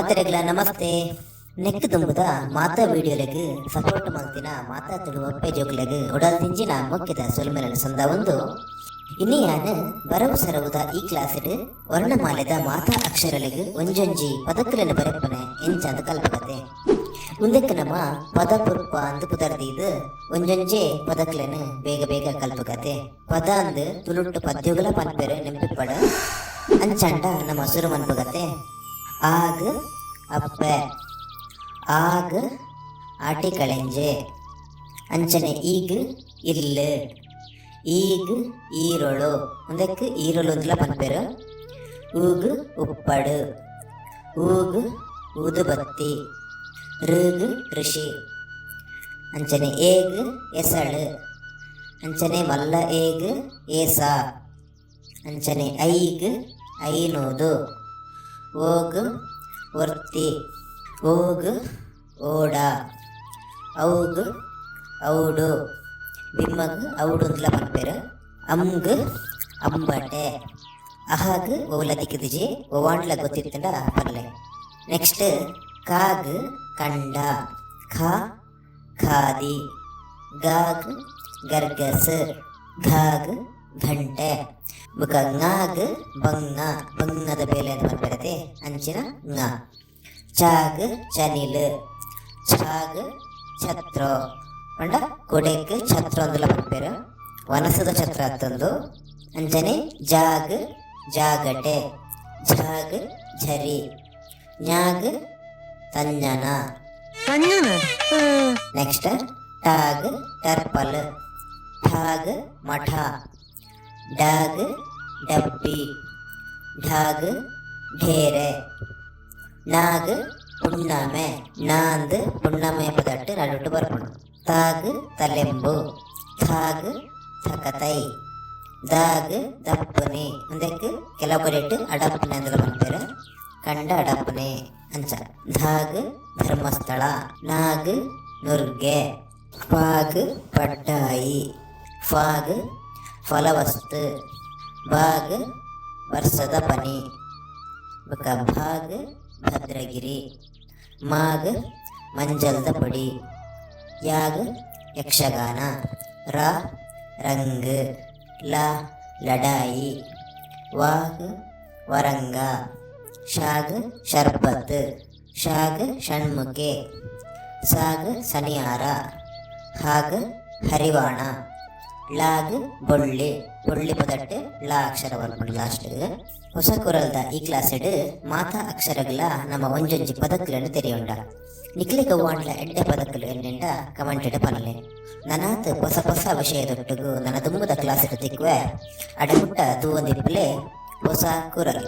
ಮಾತೆರೆಗ್ಲ ನಮಸ್ತೆ. ನೆಕ್ಕ್ ದುಂಬುದ ಮಾತಾ ವಿಡಿಯೋಲೆಗ್ ಸಪೋರ್ಟ್ ಮಲ್ತಿನ ಮಾತಾ ತುಳುವಪ್ಪೆ ಜೋಕ್ಲೆಗ್ ಉಡಲ್ ದಿಂಜಿನ ಮೊಕ್ಕೆದ ಸೊಲ್ಮೆಲೆನ್ ಸಂದಾವೊಂದು ಇನಿ ಯಾನ್ ಬರವು ಸರವುದ ಈ ಕ್ಲಾಸ್ಡ್ ವರ್ಣಮಾಲೆದ ಮಾತಾ ಅಕ್ಷರಲೆಗ್ ಒಂಜೊಂಜಿ ಪದಕುಲೆನ್ ಬರೆಪುನೆ ಎಂಚಂದ್ ಕಲ್ಪುಗತೆ. ಉಂದೆಕ್ ನಮ ಪದ ಪುರ್ಪ ಅಂದ್ ಪುದರ್ ದೀದ್ ಒಂಜೊಂಜೇ ಪದಕುಲೆನ್ ಬೇಗ ಬೇಗ ಕಲ್ಪುಗತೆ. ಪದ ಅಂದ್ ತುಳುಟ್ಟು ಪದ್ಯೊಗುಲ ಪನ್ಪೆರ್ ನೆಂಪಿಪ್ಪಡ್. ಅಂಚಾಂಡ ನಮ ಸುರು ಮನ್ಪುಗತೆ. ಆಗ್ ಅಪ್ಪೆ, ಆಗ್ ಆಟಿಕಳೆಂಜೆ, ಅಂಚನೆ ಈಗ್ ಇಲ್ಲ್, ಈಗ್ ಈರೊಳು, ಉಂದೆಕ್ ಈರೊಲು ಅಂದ್ಲ ಪನ್ಪೆರ್. ಊಗ್ ಉಪ್ಪಡ್, ಊಗ್ ಊದುಬತ್ತಿ, ಋಗ್ ಋಷಿ, ಅಂಚನೆ ಏಗ್ ಎಸಳ್, ಅಂಚನೆ ಮಲ್ಲ ಏಗ್ ಏಸ, ಅಂಚನೆ ಐಗ್ ಐನೂದು, ಓಗ್ ಒರ್ತಿ, ಓಗ್ ಓಡ, ಔಗ್ ಔಡು, ಬಿಮ್ಮಗ್ ಔಡುಂದ್ಲ ಪನ್ಪೆರ್. ಅಮ್ಗ್ ಅಂಬಟೆ, ಅಹಗ್ ಒವ್ಲ ತಿಕ್ಕಿದಿಜಿ, ಒವಾಂಡ್ಲ ಗೊತ್ತಿತ್ತ್ಂಡ ಪನ್ಲೆ. ನೆಕ್ಸ್ಟ್ ಕಾಗ್ ಕಂಡ, ಖ ಖಾದಿ, ಗಾಗ್ ಗರ್ಗಸ್, ಘಾಗ್ ಘಂಟೆ, ಬೊಕ ಞಾಗ್ ಬಂಗ, ಬಂಗದ ಬೇಲೆ ಅಂದ್ ಪನ್ಪೆರತೆ ಅಂಚಿನ ಞ. ಚಾಗ್ ಚನಿಲ್, ಛಾಗ್ ಛತ್ರೊ ಪಂಡ ಕೊಡೆಕ್ ಛತ್ರೊ ಅಂದ್ಲ ಪನ್ಪೆರ್, ವನಸದ ಛತ್ರ ಅತ್ತುಂದು. ಅಂಚನೆ ಜಾಗ್ ಜಾಗಟೆ, ಝಾಗ್ ಝರಿ, ಞಾಗ್ ತಂಜನ. ನೆಕ್ಸ್ಟ್ ಟಾಗ್ ಟರ್ಪಲ್, ಠಾಗ್ ಮಠ, ಡಾಗ್ ಡಬ್ಬಿ, ಢಾಗ್ ಢೇರೆ, ನಾಗ್ ಪುಣ್ಣಮೆ, ನಾಂದ್ ಪುಣ್ಣಮೆ ಪದಟ್ ನಡುಟು ಬರ್ಪುಂಡು. ತಾಗ್ ತಲೆಂಬು, ಥಾಗ್ ಥಕತೈ, ದಾಗ್ ದಪ್ಪುನೆ, ಉಂದೆಕ್ ಕೆಲವು ಕಡೆಟ್ ಅಡಪ್ಪುನೆ ಅಂದ್ಲ ಪನ್ಪೆರ್, ಕಂಡ ಅಡಪ್ಪುನೆ ಅಂಚ. ಧಾಗ್ ಧರ್ಮಸ್ಥಳ, ನಾಗ್ ನುರ್ಗೆ, ಪಾಗ್ ಪಡ್ಡಾಯಿ, ಫಾಗ್ ಫಲವಸ್ತು, ಬಾಗ್ ಬರ್ಸದ ಪನಿ, ಬೊಕ ಭಾಗ್ ಭದ್ರಗಿರಿ, ಮಾಗ್ ಮಂಜಲ್ದ ಪೊಡಿ, ಯಾಗ್ ಯಕ್ಷಗಾನ, ರ ರಂಗ್, ಲ ಲಡಾಯಿ, ವಾಗ್ ವರಂಗ, ಶಾಗ್ ಶರ್ಬತ್, ಶಾಗ್ ಷಣ್ಮುಖೆ, ಸಾಗ್ ಸನಿಯಾರ, ಹಾಗ್ ಹರಿವಾಣ, ಳಾಗ್ ಬೊಳ್ಳಿ, ಬೊಳ್ಳಿ ಪದಟ್ ಳ ಅಕ್ಷರ ಬರ್ಪುಂಡು ಲಾಸ್ಟ್. ಪೊಸ ಕುರಲ್ದ ಈ ಕ್ಲಾಸ್ಡ್ ಮಾತಾ ಅಕ್ಷರಗ್ಲ ನಮ ಒಂಜೊಂಜಿ ಪದಕುಲೆನ್ ತೆರಿಯೊಂಡ. ನಿಕ್ಲೆಗ್ ಒವ್ವಾಂಡ್ಲ ಎಡ್ಡೆ ಪದಕುಲು ಎನ್ನಿಂಡ ಕಮೆಂಟ್ ಡ್ ಪನ್ಲೆ. ನನಾತ್ ಪೊಸ ಪೊಸ ವಿಷಯದೊಟ್ಟುಗು ನನ ದುಂಬುದ ಕ್ಲಾಸ್ ಡ್ ತಿಕ್ಕುವೆ. ಅಡೆ ಮುಟ್ಟ ತೂವೊಂದಿಪ್ಪುಲೆ ಹೊಸ ಕುರಲ್.